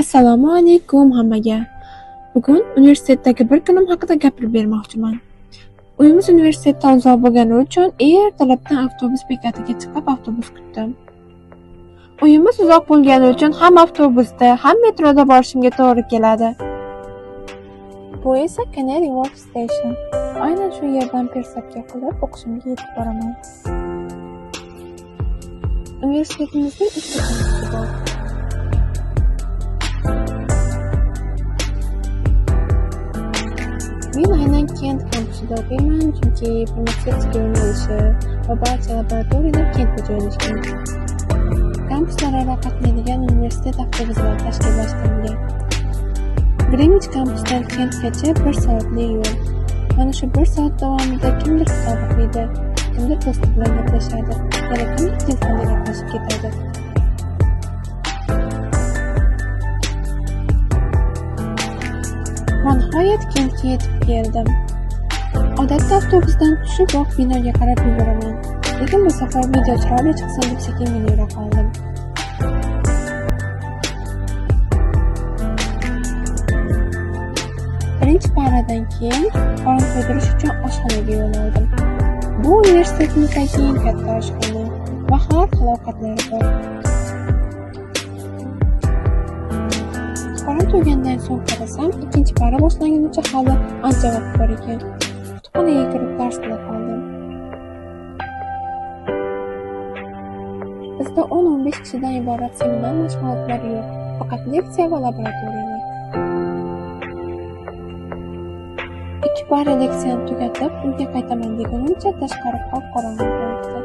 Assalomu alaykum hammaga. Bugun universitetdagi bir kunim haqida gapirib bermoqchiman. Uyimiz universitetdan uzoq bo'lgani uchun ertalabdan avtobus bekatiga chiqib avtobus kutdim. Uyimiz uzoq bo'lgani uchun ham avtobusda, ham metroda borishimga to'g'ri keladi. Bu esa Canary Wharf Station. Aynan shu yerdan пересадка qilib o'qishimga yetib boraman. Universitetimizning ikkita kampusi bor. Men aynan Kent kampusida o'qiyman, chunki farmatsevtika yo'nalishi va barcha laboratoriyalar Kentda joylashgan. Kampuslararo qatnaydigan universitet avtobuslari tashkillashtirilgan. Greenwich kampusdan Kentgacha 1 soatlik yo'l. Mana shu 1 soat davomida kimdir kitob o'qiydi, kimdir do'sti bilan gaplashadi, yana kimdir telefonda gaplashib ketadi. Va nihoyat Kentga yetib keldim. Odatda avtobusdan tushiboq binoga qarab yuguraman. Lekin bu safar video chiroyli chiqsin deb sekingina yura qoldim. Birinchi paradan keyin qorin to'ydirish uchun oshxonaga yo'l oldim. Bu universitetimizdagi eng katta oshxona va har xil ovqatlari bor. Qorin to'ygandan so'ng qarasam, ikkinchi para boshlangunicha hali ancha vaqt bor ekan. Kutubxonaga kirib dars qila qoldim. Bizda 10-15 kishidan iborat seminar mashg'ulotlari yo'q, faqat leksiya va laboratoriyalar. 2 para leksiyani tugatib, uyga qaytaman degunimcha tashqari qop-qorong'i bo'libdi.